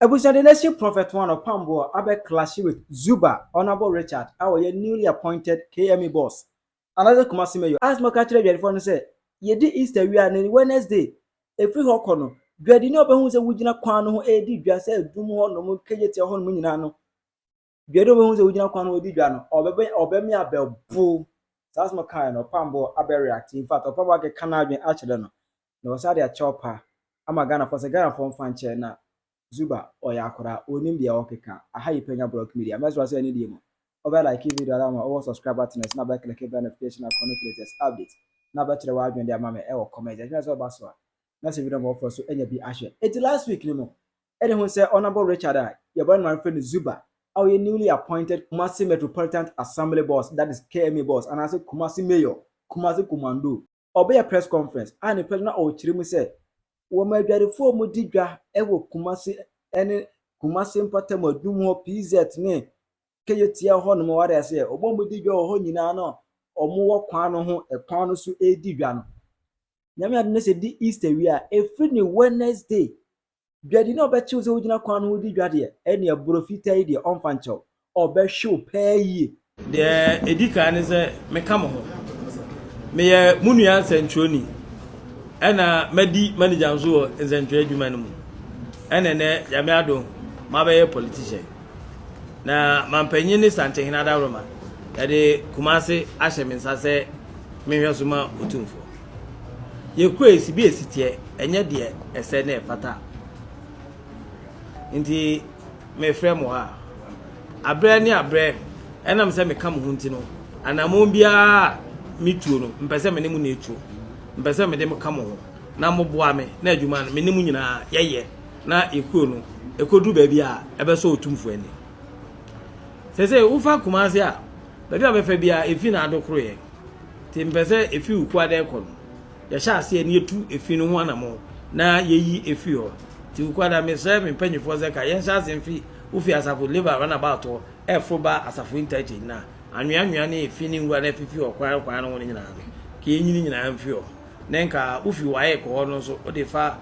Abusua, the Nation Prophet One Opambour abɛ clash with Zuba Honourable Richard a ɔyɛ newly appointed KMA boss anaasɛ Kumasi Mayor. Asɛm a ɔka kyerɛ adwadifoɔ no sɛ yɛdi Easter wie a, ne Wednesday ɛfiri hɔ kɔ no, dwadini a ɔbɛhu sɛ wogyina kwan no ho ɛredi dwa sɛ Adum hɔ nom, Kejetia hɔ nom nyinaa no, dwadini a ɔbɛhu sɛ wogyina kwan no ho redi dwa no, ɔbɛbɛ ɔbɛme abɛbo. Saa asɛm a ɔkaeɛ no, Opambour abɛ react. In fact, Opambour akeka n'adwene akyerɛ no na ɔsan de akyɛw pa ama Ghanafoɔ sɛ Ghanafoɔ mfa nkyɛn na Zuba ɔyɛ akwadaa, onim deɛ ɔkeka. Aha yi Panya Block Media. Mɛsrɛ sɛ ɛne deɛ mu ɔbɛ like video ama ɔwɔ subscribe button na bɛ click bell notification akɔ no latest update na bɛkyerɛ w'adwene de ama me ɛwɔ comment. Ɛhwɛ sɛ ɔba so a na sɛ video ma ɔfɔ so anya bi ahwɛ. Eti last week ni mu ɛde ho sɛ Honourable Richard a yɛbɔ no ma no Zuba a ɔyɛ newly appointed Kumasi Metropolitan Assembly boss, that is KMA boss anaasɛ Kumasi Mayor, Kumasi Commando, ɔbɛyɛ press conference a ne pɛ na ɔrekyerɛ mu sɛ wɔn adwadifoɔ a wɔdi dwa wɔ Kumasi ne Kumasi mpɔtam, Adum hɔ, PZ ne Kejetia hɔ nom, wɔde aseɛ wɔn a wɔdi dwa wɔ hɔ nyinaa no, wɔwɔ kwan no ho, ɛkwan no so redi dwa no, Nyame ade no sɛ di Easter wie a, ɛfiri ne Wednesday, dwadini a ɔbɛkyew sɛ wogyina kwan no ho di dwa deɛ, ɛne ɛborɔ fitaa yi deɛ, ɔmfa nkyɛw, ɔbɛhyew pɛɛ yie. Deɛ ɛdi kan ne sɛ meka mo ho, meyɛ mo nua nsɛntwerɛni, ɛna madi manager nso wɔ nsɛntwerɛ adwuma no mu, ɛna nɛ Nyame adom mabɛyɛ politician. Na mampanyin ne Santehene Adaworoma yɛde Kumase ahyɛ me nsa sɛ menhwɛ so ma Otumfoɔ. Yɛkura esi bi esi teɛ, ɛnyɛ deɛ ɛsɛ ne ɛfata, nti mefrɛ mo ha abrɛ ne abrɛ. Ɛnam sɛ meka mo ho nti no, anammɔn biara metuo no, mpɛ sɛ me ne mo na etuo, mpɛ sɛ mede mo ka mo ho na moboa me na adwuma no me ne mo nyinaa yɛyɛ na ekuo no ekodu baabi a ɛbɛsɔ Otumfoɔ ani. Sɛ wofa Kumase a, baabi a bɛfa biara efi na adokoro yɛ, nti mpɛ sɛ efi Wukuada ɛkɔ no, yɛhyɛ aseɛ ne yɛtu efi no ho anammɔn na yɛyi efi hɔ. Nti Wukuada, mesrɛ me mpanyinfoɔ sɛ ka yɛnhyɛ ase mfi wofi Asafo Labour roundabout hɔ ɛforo ba Asafo Interchange, na anwea anwea ne efi ne nwura na efifi wɔ kwan kwan no ho no nyinaa no, ka yɛnyini nyinaa mfi hɔ. Na nka wofi waayɛ kɔ hɔ no nso, wode fa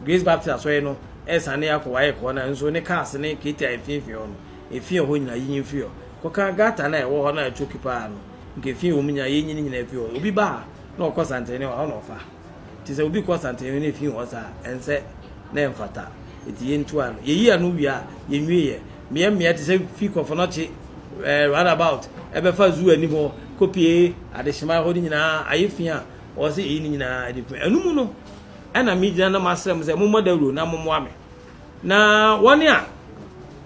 Grace Baptist asɔre no ɛsane akɔ waayɛ kɔ hɔ na nso ne cars ne keeti a efiefie hɔ no, efi hɔ nyinaa yinyi mfi hɔ. Kɔka gutter na ɛwɔ hɔ na ɛtwoki paa no, nka efi wɔ mu nyinaa yɛnyini nyinaa fi hɔ. Obi ba ha na ɔkɔ Santene hɔ na ɔfa nti sɛ obi kɔ Santene hɔ na efi hɔ saa, ɛnsɛ na ɛmfata. Eti yɛntu ano, yɛyi ano wie a, yɛnwie yɛ mmea mmea te sɛ fi Komfo Anokye roundabout ɛbɛfa zoo anim hɔ kɔpie Adehyema hɔ no nyinaa ayɛ fi a wɔsɛ ɛyi no nyinaa ɛde fi. Ɛno mu no ɛna megyina na masrɛ mo sɛ mommɔ dawuro na mommoa me na wɔne a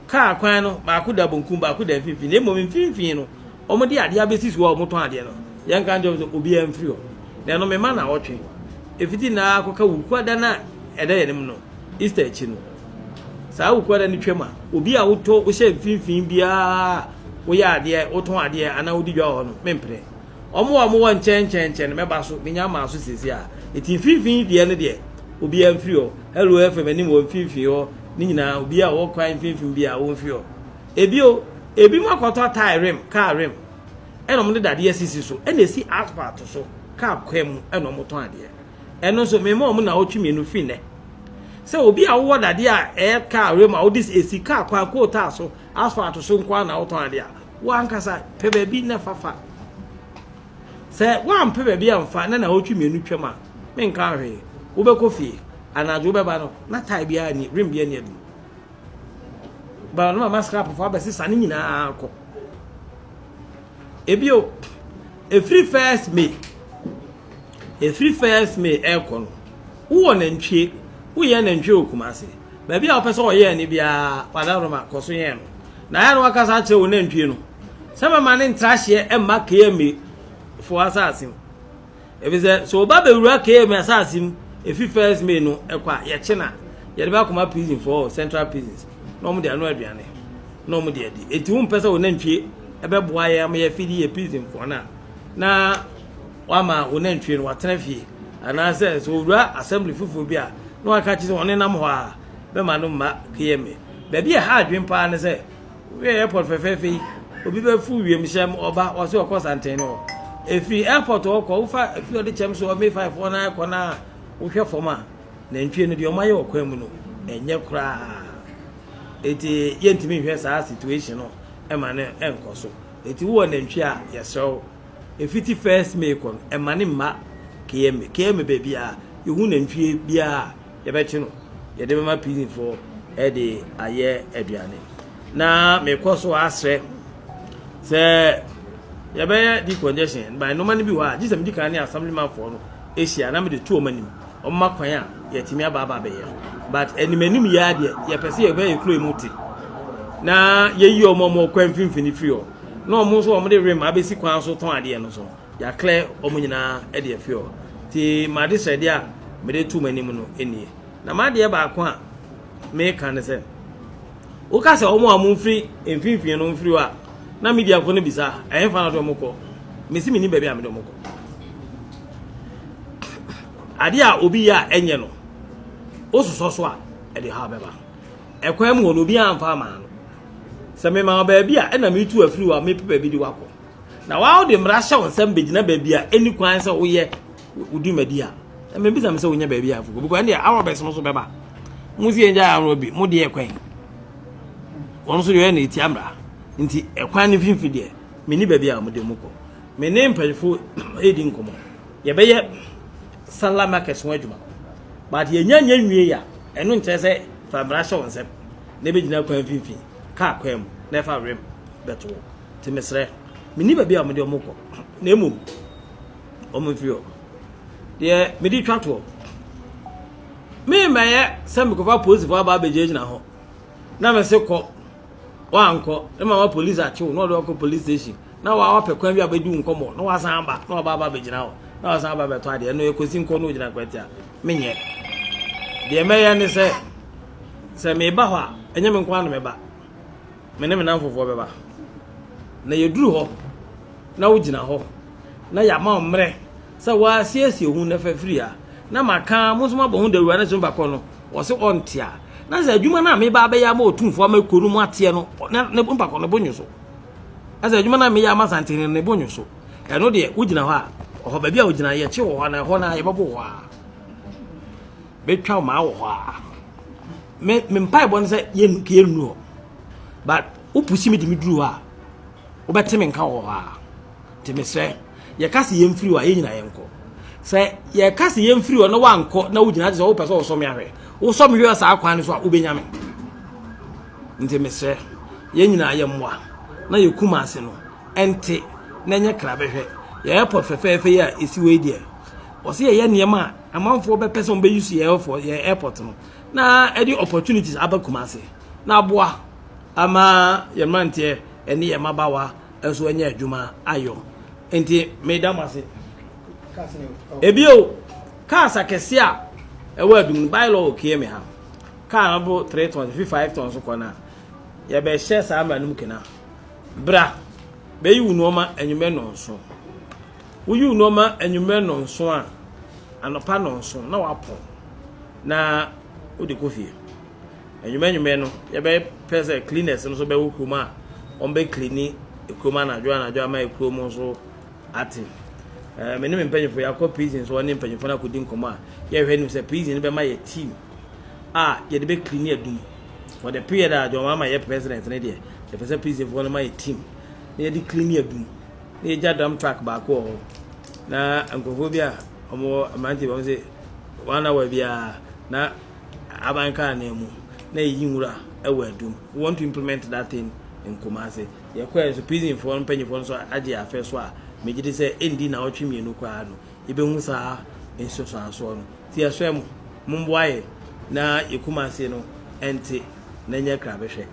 kaa kwan no baako da bonkum, baako da mfimfini, na mmom mfimfini no wɔde adeɛ abɛsi so a wɔtɔn adeɛ no, yɛnka nkyɛn sɛ obiara mfiri hɔ. Na ɛno mema na ɔtwe efiti na akɔka Wukuada no a ɛda yɛn anim no, Easter akyi no. Saa Wukuada no twam a, obi a wotɔ wohyɛ mfimfini biara, woyɛ adeɛ, wotɔn adeɛ anaa wodi dwa wɔ hɔ no, mempere. Wɔn a wɔwɔ nkyɛn nkyɛn nkyɛn no, mɛba so menya maa so siesie a. Eti mfimfini deɛ no deɛ, obiara mfiri hɔ. Hello FM anim wɔ mfimfini hɔ ne nyinaa, obiara a ɔwɔ kwan mfimfini bi a wɔmfiri hɔ. Ebio, ebi mu akɔtɔ tyre rim, car rim, ɛna wɔn de dadeɛ sisi so, ɛna esi asphalt so car kwan mu, ɛna wɔn tɔn adeɛ. Ɛno nso mema wɔn na ɔtwe mmienu firi nɛ sɛ obi a wowɔ dadeɛ a ɛyɛ car rim a wode esi car kwan kootaa so, asphalt so nko na wotɔn adeɛ a, wankasa pɛ baabi na fafa. Sɛ wampɛ baabi amfa na ɔtwe mmienu twam a, menka hwee. Wobɛkɔ fie anadwo, wobɛba no na tyre biara ni, rim biara ni adum ba no mama scrap fo abɛsesa ne nyinaa kɔ. Ebio, efiri 1 May, efiri 1 May ɛrekɔ no, wowɔ nantwie, woyɛ nantwie wɔ Kumase, baabi a wopɛ sɛ ɔyɛ ne biara, wadaroma kɔ so yɛn no na ayɛ no wakasa akyerɛ wo nantwie no sɛ mɛma ne ntrahyeɛ ɛmma KMA foɔ asase mu, efisɛ sɛ ɔba bɛwura KMA asase mu efi 1 May no ɛkɔ a, yɛkye na yɛde bɛ akɔma prison for central prisons na wɔn de ano aduane na wɔn de adi. Eti wɔn mpɛ sɛ wɔn nantwie ɛbɛboa yɛn ama yɛfidi yɛ prison foɔ na wama wɔn nantwie no watena fie, anaasɛ sɛ owura assembly foforɔ bi a na waka kyerɛ sɛ wɔn nenam hɔ a bɛma no mma KMA. Baabi a ɛha adwene paa ne sɛ woyɛ airport fɛfɛɛfɛ yi, obi bɛfu wiemhyɛm ɔba, ɔsɛ ɔkɔ Santen no hɔ, efiri airport hɔ kɔ wofa efi ɔde kyɛm so ɔme five hɔ na ɛkɔ na wohwɛ fam a, nantwie no deɛ ɔmo ayɛ wɔ kwan mu no ɛnyɛ koraa. Eti yɛntumi nhwɛ saa situation no ɛma no ɛnkɔ so. Eti wowɔ nantwi a, yɛsrɛ wo, efiti 1st May kɔ no, ɛma ne mma KMA. KMA baabi a yɛhu nantwie biara a yɛbɛkye no, yɛde bɛma prisonfoɔ ɛde ayɛ aduane. Na mekɔ so asrɛ sɛ yɛbɛyɛ decongestion by nneɛma no bi wɔ a gye sɛ medi kan ne assemblymanfoɔ no ahyia na mede to wɔn anim, ɔmma kwan a yɛtumi aba abɛyɛ. But anim anim yɛ adeɛ yɛpɛ sɛ yɛbɛyɛ kuro yi mu te na yɛyi wɔn a wɔn kwan mfimfini firi hɔ, na wɔn nso wɔn de rim abɛsi kwan so tɔn adeɛ no so, yɛaklɛ wɔn nyinaa de afi hɔ. Nti made srɛdeɛ a mede to wɔn anim no nie. Na madeɛ baako a meka ne sɛ, woka sɛ wɔn a wɔn mfiri mfimfini no mfiri hɔ a, na media ko no bisa ɛyɛ fa na de wɔn kɔ. Mesi mi ni baabi a mede wɔn kɔ. Adeɛ a obi yɛ a ɛnyɛ no, wososɔ so a, ɛde ha bɛba. Ɛkwan mu hɔ no, obi amfa ama no sɛ mema baabi a ɛna metu afiri hɔ a, mepɛ baabi de wakɔ. Na waa wode mmara hyɛ wo nsɛm bɛgyina baabi a ɛni kwan sɛ woyɛ wo dwumadi a, ɛmɛ bisa me sɛ wonya baabi a afoko, because ɛndeɛ arɔbɛs no so bɛba mo si yɛn gya arɔ bi mo deɛ kwan wɔn nso deɛ ɔyɛ na etia mmara. Nti ɛkwan no mfimfini deɛ, meni baabi a wɔde mu kɔ. Me ne mpanyinfo edi nkɔmɔ, yɛbɛyɛ satellite market ho adwuma, but yɛnya nya nwie ya. Ɛno nkyerɛ sɛ fa mmara hyɛ wɔn nsam na ebɛgyina kwan mfimfini, kaa kwan mu na ɛfa rem bɛto hɔ. Nti mesrɛ, meni baabi a wɔde wɔn kɔ, na emom wɔn mfiri hɔ. Deɛ mede twa toɔ, mmɛyɛ sɛ mekɔfa polisifoɔ aba abɛgyinagyina hɔ na mese kɔ, wankɔ, ne mama police akyew na ɔde ɔkɔ police station na waa wapɛ kwan bi a bɛdi nkɔmmɔ na wasan aba na waba aba abɛgyina hɔ na wasan aba abɛtɔ adeɛ no ɛkɔsi nkɔ na ogyina kwati a, menyɛ. Deɛ mɛyɛ ne sɛ meba hɔ a, ɛnyɛ me nko ara na mɛba, me ne me namfofoɔ bɛba. Na yɛduru hɔ na wogyina hɔ na yɛama wo mmerɛ sɛ wɔasiesie ho na fa firi ha na maka mo nso mabɔ ho dawura na sɛ bakɔ no ɔse ɔnte a, na sɛ adwuma no a meba abɛyɛ ama Ɔtumfoɔ ama kuro no mu ateɛ no na ne mpakɔ no bo nwo so, na sɛ adwuma no a meyɛ ama Santene no ne bo nwo so, ɛno deɛ wogyina hɔ a, ɔhɔ baabi a wogyina yɛkye wɔ hɔ na ɛhɔ no a yɛbɛbɔ wɔ hɔ a bɛtwa wo maa wɔ hɔ a, me mpaebɔ no sɛ yɛnnu hɔ, but wopusi me de me duru hɔ a, wobɛte me nka wɔ hɔ a. Nti mesrɛ, yɛka sɛ yɛmfiri hɔ a, yɛn nyinaa yɛnkɔ. Sɛ yɛka sɛ yɛmfiri hɔ na wankɔ na wogyina te sɛ wopɛ sɛ wosɔ me ahwɛ, wosɔ me hwɛ saa kwan no so a, wobɛnya me. Nti mesrɛ, yɛn nyinaa yɛmmoa na yɛkum ase no ɛnte na ɛnyɛ kra bɛhwɛ yɛ airport fɛfɛɛfɛ yi a ɛsi wɔ yi deɛ, ɔsɛ yɛyɛ nneɛma a amanfoɔ bɛpɛ sɛ wɔbɛyi so yɛ airport, yɛ airport no na ɛde opportunities aba Kumase na aboa ama yɛn mmeranteɛ ne yɛn mmabaawa nso anya adwuma ayɔ. Nti meda mo ase. Ebio, cars akɛse a ɛwɔ Adum no, bylaw okie me ha, car no bo 3 tons fi 5 tons kɔ no a, yɛbɛhyɛ saa mmara no mu kena. Bra bɛyi wo nneɛma anwummerɛ 7. Woyi wo nneɛma anwummerɛ 7 a, anɔpa 7 na wapɔn na wode kɔ fie. Anwummerɛ anwummerɛ no, yɛbɛpɛ sɛ cleaners no nso bɛwɔ kurom a wɔn bɛ clean kurom anadwo anadwo ama kurom nso ate. Me ne me mpanyinfoɔ yɛakɔ prison so, ne mpanyinfoɔ no akɔdi nkɔmɔ a yɛhwɛ anim sɛ prison no bɛma yɛ team a yɛde bɛ clean Adum for the period a John Mahama yɛ president no deɛ, yɛpɛ sɛ prisonfoɔ no ma yɛ team na yɛde clean Adum na yɛgya dump truck baako wɔ hɔ na nkurɔfoɔ bi a wɔwɔ mmeranteɛ bi wɔn sɛ one hour biara na aban kaa nan mu na yɛyi nwura wɔ Adum. We want to implement that thing in Kumasi. Yɛkɔɛ nso, prisonfoɔ no mpanyinfoɔ nso agye afɛ so a, megye di sɛ ɛndi 2 na koraa no yɛbɛhu saa nsusuansoɔ no. Nti yɛsrɛ mo, momboa yɛ na yɛ Kumasi no ɛnte na nyɛ kra bɛhwɛ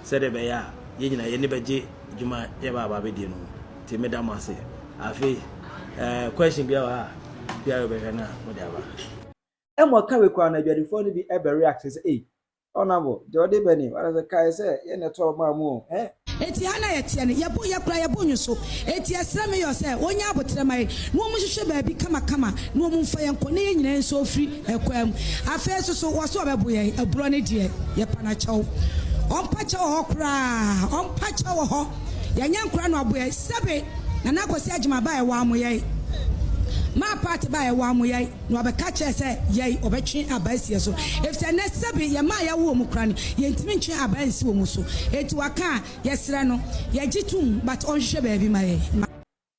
sɛdeɛ ɛbɛyɛ a yɛn nyinaa yɛni bɛgye adwuma yɛba aba abɛdie no ho. Nti meda mo ase. Afei question biara wɔ ha a biara yɛbɛhwɛ na mode aba. Ɛma ɔka wei koraa no, adwadifoɔ no bi ɛbɛ react sɛ, ei, Honourable, deɛ ɔde bɛ ni wɔde sɛ kae sɛ yɛn na ɛtɔ ɔmaa mu o ɛ. Eti ha na yɛteɛ no, yɛbo yɛ kora yɛbo nwo so. Eti ɛsrɛ me yɔ sɛ wɔnya abotrɛ ma yɛn na wɔn hwehwɛ baabi kamakama na wɔn mfa yɛn kɔ na yɛn nyinaa nso ofiri ɛkwan mu. Afei nso so wɔ so ɔbɛbo yɛn aburɔ ne deɛ, yɛpa n'akyɛw. Ɔmpa kyɛw wɔ hɔ koraa, ɔmpa kyɛw wɔ hɔ. Yɛnyɛ nkora na ɔbo yɛn. Sɛbe Nana Akwasi Agyemang ba ɛwɔ amo yɛn. Maa part baeɛ wɔammo yɛn na wɔabɛka kyerɛɛ sɛ yɛn wɔbɛtwe abaa asi yɛn so efisɛ nnɛ sɛbe yɛn mma a yɛawo wɔn koraa no yɛntumi ntwe abaa nsi wɔn so enti waka a yɛsrɛ no yɛgye tom but ɔnhwehwɛ baabi ma yɛn.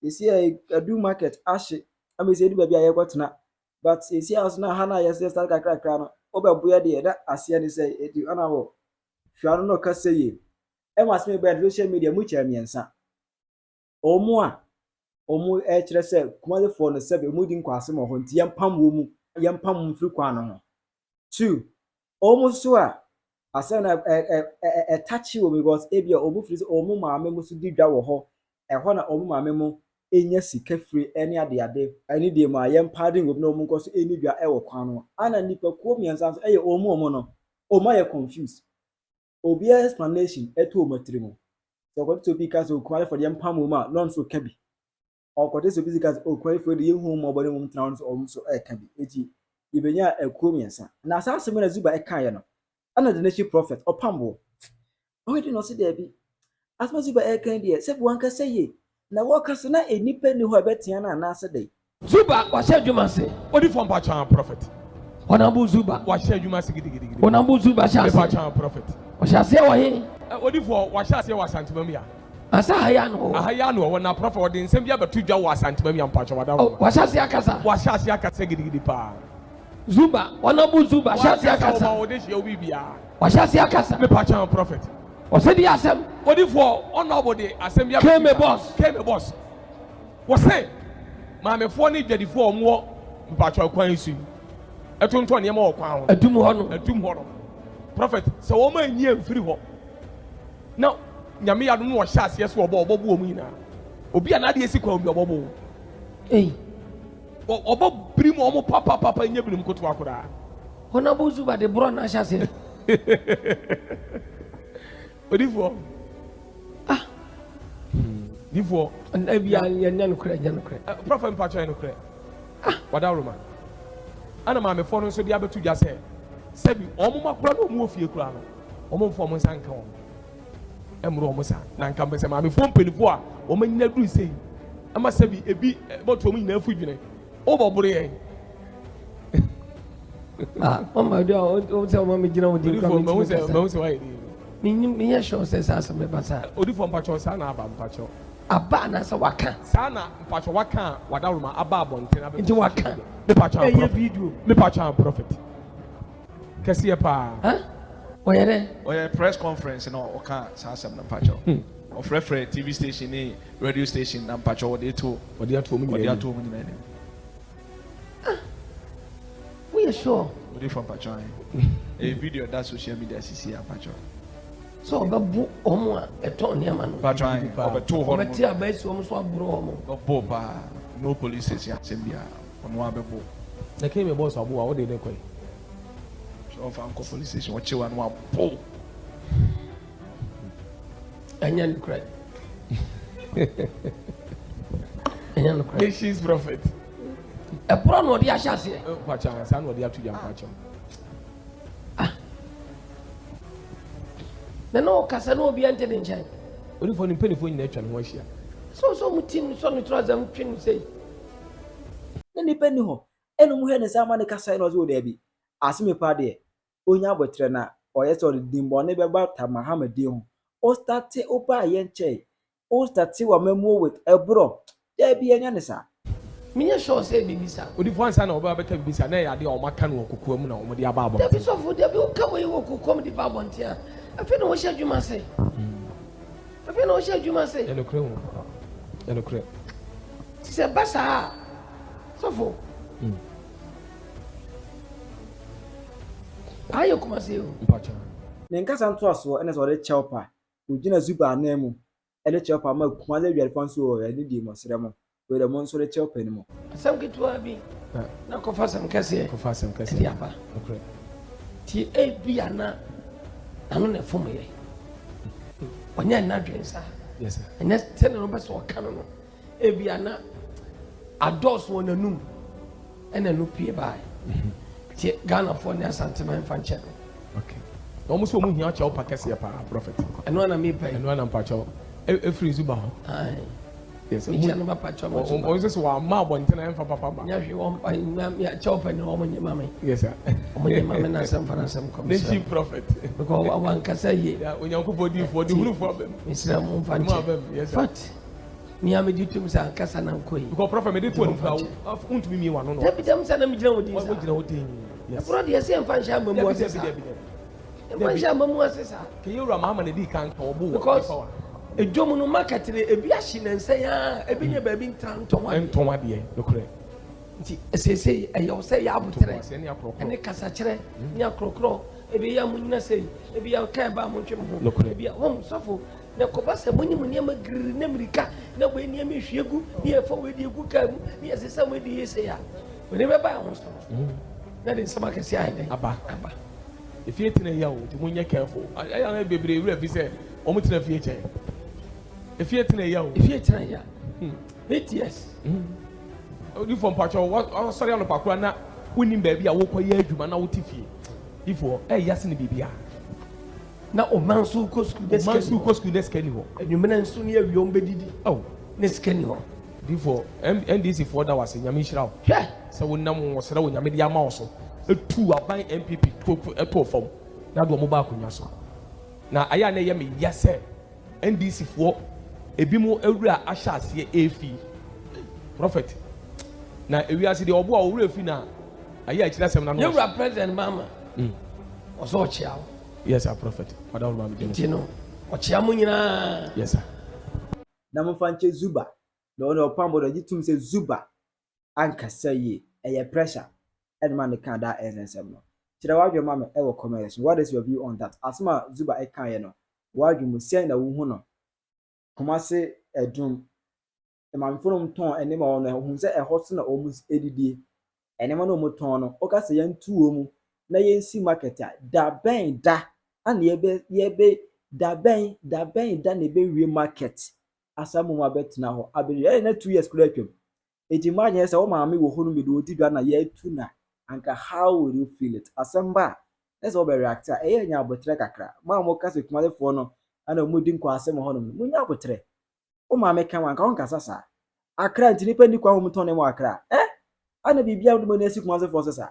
Sɛsi a adu market ahye ama sɛ edu baabi a yɛkɔtena but sɛsi a nso na ha no a yɛsɛ start kakrakra no wobɛboa deɛ na aseɛ ne sɛ eti ɔna wɔ hwɛ ano na ɔkasa yie ɛma asɛm bɛyɛ social media mu kyɛ mmiɛnsa. Wɔn a wɔrekyerɛ sɛ Kumasefoɔ no sɛbe wɔredi nkwaasɛm wɔ hɔ nti yɛmpam wɔn mu, yɛmpam wɔn mfiri kwan no ho. 2, wɔn nso a asɛm no ɛtakye wɔn because ebia wɔn firi sɛ wɔn maame mo nso di dwa wɔ hɔ, ɛhɔ na wɔn maame mo nya sika firi ne adeade. Ɛne deɛ mu a yɛmpaade wɔn na wɔn nkɔ so nni dwa wɔ kwan no ho. Ana nnipakuo mmiɛnsa nso yɛ wɔn a wɔn no, wɔn ayɛ confused. Obiara explanation ɛtɔ wɔn tiri mu. Sɛ ɔkɔte sɛ obi ka sɛ Okumasefoɔ deɛ yɛmpam wɔn a, na ɔno nso ka bi. Ɔkɔte sɛ obi ka sɛ Okumasefoɔ deɛ yɛnhu wɔn mmɔbɔ ne wɔn ntena hɔ nso ɔno nso ɛka bi. Eti yɛbɛnya akuo mmiɛnsa. Na saa asɛm na Zuba ɛkaeɛ no, ɛna The Nation Prophet ɔpam wɔ. Ɔyɛ de na ɔse daabi. Asɛm a Zuba ɛka deɛ sɛbi wankasa yie. Na wɔka sɛ na nnipa nni hɔ a ɛbɛtea no anaasɛ dɛn. Zuba wahyɛ adwuma ase. Odifoɔ mpakyɛw prophet. Honourable Zuba. Wahyɛ adwuma ase gidigidigidi. Honourable Zuba hyɛ aseɛ. Mepakyɛw prophet. Ɔhyɛ aseɛ wɔ he? Odifoɔ wahyɛ aseɛ wɔ Asantemam ya. Asa ha yi ano wɔ. Aha yi ano wɔ na prophet ɔde nsɛm bi abɛto dwa wɔ Asantemam ya mpakyɛw wada hɔ. Wahyɛ aseɛ akasa. Wahyɛ aseɛ akasa gidigidi paa. Zuba Honourable Zuba hyɛ aseɛ akasa. Wakasa ɔma ɔde hyɛ obi biara. Wahyɛ aseɛ akasa. Mepakyɛw prophet. Ɔsɛ di asɛm. Odifoɔ Honourable de asɛm bi abɛto dwa. Keme boss. Keme boss. Wɔse maamefoɔ ne dwadifoɔ a wɔwɔ mpakyɛw kwan yi so yi tontɔn nneɛma wɔ kwan ho. Adum hɔ no. Adum hɔ no. Prophet, sɛ wɔn anyi amfiri hɔ na Nyame yɛ adom na wɔhyɛ aseɛ sɛ wɔbɔ, wɔbɔbo wɔn nyinaa. Obi a n'adeɛ si kwan bi ɔbɔbo wo. Ei. Ɔbɔ birim wɔn papapapa nyɛ birim kotoa koraa. Honourable Zuba de borɔ na ahyɛ aseɛ. Odifoɔ. Ah. Difoɔ. Ɛnna bi a yɛnyɛ nokorɛ nyɛ nokorɛ. Prɔfɛt mpakyɛ yɛ nokorɛ. Ah. Wadaworoma. Ɛna maamefoɔ no nso de abɛto dwa sɛ sɛbi wɔn mma koraa na wɔn wɔ fie koraa no wɔn mfa wɔn nsa nka wɔn ɛmmoro wɔn saa na nka mpɛ sɛ maamefoɔ mpanimfoɔ a wɔn anyina duru sei ɛma sɛbi ebi bɔto wɔn nyinaa fo dwene wobɔboro yɛn. Ah, mama do a o sɛ ɔma me gyina wo din kora mentumi kasa. Mahu sɛ wayɛ din. Menyim menyɛ sure sɛ saa asɛm bɛba saa. Odifoɔ mpakyɛw saa na aba mpakyɛw. Aba anaasɛ waka? Saa na mpakyɛw waka a wadaworoma aba abɔnten abɛto Nti waka. Mepakyɛw Ɛyɛ video. Mepakyɛw prophet. Kɛseɛ paa. Huh? Ɔyɛ dɛ? Ɔyɛ press conference na ɔka saa asɛm no mpakyɛw. Ɔfrɛfrɛ TV station ne radio station na mpakyɛw ɔde to Ɔde ato wɔn nyinaa anim. Ah! Woyɛ sure? Odifo mpakyɛw ahe? Ɛyɛ video ɛda social media sisi a mpakyɛw. Sɛ ɔbɛbo wɔn a ɛtɔn nneɛma no. Mpakyɛw ahe? Ɔbɛto hɔ nom. Ɔbɛte aba asi wɔn so aboro wɔn. Ɔbɛbo paa. No police station asɛm biara. Ɔno ara bɛbo. Na kei me boss abo a wode ne kɔe. Sɛ ɔmfa nkɔ police station ɔkyew a na wabo. Ɛnyɛ nokorɛ. Ɛnyɛ nokorɛ. Nations prophet. Ɛporɔ na ɔde ahyɛ aseɛ. Mpakyɛ saa na ɔde ato gya mpakyɛ. Ah. Na na ɔkasa na obiara nte ne nkyɛn. Onifoɔ ne mpanimfoɔ nyinaa atwa ne ho ahyia. Sɛ ɔsɛ ɔmo ti no sɔ ne trɔsa mu twe no sei. Na nnipa nni hɔ. Ɛna ɔmo hwɛ ne nsa ama ne kasae na ɔse o daabi. Asem paa deɛ onya aboterɛ na ɔyɛ sɛ ɔde dimbɔne bɛba ta Mahama din ho. O starte wo baa yɛ nkyɛe wo starte w'amammuo with ɛborɔ daabi ɛnyɛ ne saa. Menyɛ sure sɛ biribi saa. Odifoɔ ansa na wɔbɛba abɛka biribi saa na ɛyɛ adeɛ a wɔaka no wɔ kokoa mu na wɔde aba abɔnten. Dabi sɔfo dabi woka wei wɔ kokoam de ba abɔnten a afei na wohyɛ adwuma ase afei na wohyɛ adwuma ase. Ɛnokorɛ o ɛnokorɛ. Ti sɛ ɛba saa a sɔfo. Ayɛ Kumasi o. Mpakyɛw. Ne nkasa ntoasoɔ ne sɛ ɔde kyɛw pa ogyina Zuba ananmu de kyɛw pa ma Kumasi adwadifoɔ nso wɔ anidie mu ɔsrɛ mo wei deɛ mo nso de kyɛw pa no mu. Asɛm ketewa bi na kɔfa asɛm kɛseɛ Kɔfa asɛm kɛseɛ de aba. Nokorɛ. Nti ebia na n'ano na ɛfom yɛ. Ɔnyɛ n'adwene saa. Yes sir. Ɛnyɛ sɛdeɛ na ɔpɛ sɛ ɔka no no. Ebia na adɔɔso wɔ n'anum ɛna ɛno pue baeɛ. Nti Ghanafoɔ ne Asanteman mfa nkyɛ no. Okay. Na wɔn nso wɔn hia kyɛw pa kɛseɛ paa prophet. Ɛno ana mepɛ. Ɛno ana mpakyɛw. Efiri nso ba hɔ. Aye. Yes. Mekyia no papa kyɛ ɔmo so ba. Ɔmo sɛ wama abɔnten a ɛmfa papa ba. Nya hwee wɔn pa nya kyɛw pɛ ne wɔn nye ma me. Yes sir. Wɔn nye ma me na asɛm fa na asɛm kɔ. Nation prophet. Because wankasa yie. Onyankopɔn diifoɔ de hunufoɔ abɛm. Mesrɛ mo mfa nkyɛ. Fat. Mia me di tum sɛ ankasa na nkɔ yi. Because prophet me de to anim kura wontumi mie wano no. Dabi dɛm sɛ na me gyina wo din saa. Wo gyina wo din. Yes. Ɛborɔ deɛ sɛ yɛmfa nhyɛ ama mu ase saa. Yɛmfa nhyɛ ama mu ase saa. Kɛyɛ wura Mahama na di kan ka ɔbo wɔ. Because edwom no market no ebi ahye nansa yi ara ebi nyɛ baabi ntra ntɔn adeɛ. Ntɔn adeɛ nokorɛ. Nti seesei ɛyɛ wo sɛ yɛ aboterɛ ɛne kasakyerɛ ne akorɔkorɔ ebi yɛ mo nyina sei ebi yɛ kaa ba mo ntwe mo ho ebi yɛ hom sɔfo na ɛkɔba sɛ monye mo nneɛma giriri na mmirika na wei nneɛma ehwie gu ne yɛfa wei de egu kaa mu ne yɛsesa wei de yɛ sei a wei bɛba ɛho so no na de nsɛm akɛse ayɛ dɛn aba aba. Efie tena yɛ o nti mo nyɛ careful ɛyɛ ana bebree wura fi sɛ wɔn tena fie kyɛ efie tena yɛ o. Efie tena yɛ 8 years. Odifoɔ mpakyɛw wasɔre anɔpa koraa na wonim baabi a wokɔ yɛ adwuma na wote fie difoɔ ɛyɛ sene biribiara. Na ɔman nso kɔ sukuu ne sika ni hɔ. Ɔman nso kɔ sukuu ne sika ni hɔ. Anwummerɛ nso ne awia wɔn bɛdidi. Oh. Ne sika ni hɔ. Difoɔ NDC foɔ da wase Nyame nhyira wo. Hwɛ. Sɛ wonam wɔn srɛ wo Nyame de ama wo so etu aban NPP to ɛtoo fam na de wɔn ba akonnwa so. Na ayɛ a na ɛyɛ me ya sɛ NDC foɔ ebinom awura ahyɛ aseɛ efi prophet na ewiase deɛ ɔbo a ɔwura fi na ayɛ akyire asɛm na no. Yɛwura president Mahama ɔsɛ ɔkyea wo. Yes sir prophet madam maame gyina. Nti no ɔkyea mo nyinaa. Yes sir. Na momfa nkyɛ Zuba na ɔno ɔpam bɔ no ɔgye tom sɛ Zuba ankasa yie ɛyɛ pressure ɛna ma ne kaa daa ɛnsɛnsɛm no. Kyerɛ w'adwene ma me ɛwɔ comment section. What is your view on that? Asɛm a Zuba ɛkaeɛ no w'adwene mu sɛn na wohu no? Kumase Adum maamefo no tɔn nneɛma wɔ no ohun sɛ ɛhɔ so na wɔn didie. Nneɛma no a wɔtɔn no wɔka sɛ yɛnto wɔn mu na yɛnsi market a da bɛn da ana yɛbɛ yɛbɛ da bɛn da bɛn da na yɛbɛwie market asa mu abɛtena hɔ abɛwie ɛyɛ na 2 years koraa atwam. Eti imagine sɛ wo maame wɔ hɔ nom de ɔdi dwa na yɛatu na anka how will you feel it? Asɛm ba a na sɛ wɔbɛ react a ɛyɛ nya abotrɛ kakra. Mo a moka sɛ Kumasefoɔ no ɛna wɔn di nkwaasɛm wɔ hɔnom no munya abotrɛ. Wo maame ka ho anka wɔnkasa saa. Accra nti nipa ni kwan wɔn tɔn nneɛma wɔ Accra. Eh? Ana biribiara wɔde mo ani asi Kumasefoɔ so saa.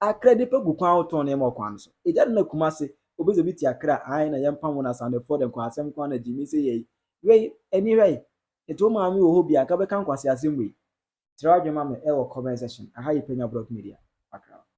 Accra nipa gu kwan ho tɔn nneɛma wɔ kwan no so. Egya no na Kumase obi sɛ obi te Accra ae na yɛmpam wɔn asantefoɔ de nkwaasɛm kwan na gyimi sɛ yɛyi. Wei ani hwɛ yi. Nti wo maame wɔ hɔ bi a anka bɛka nkwasi asɛm wei. Kyerɛ w'adwene ma me ɛwɔ comment section. Aha yɛ Penya Block Media.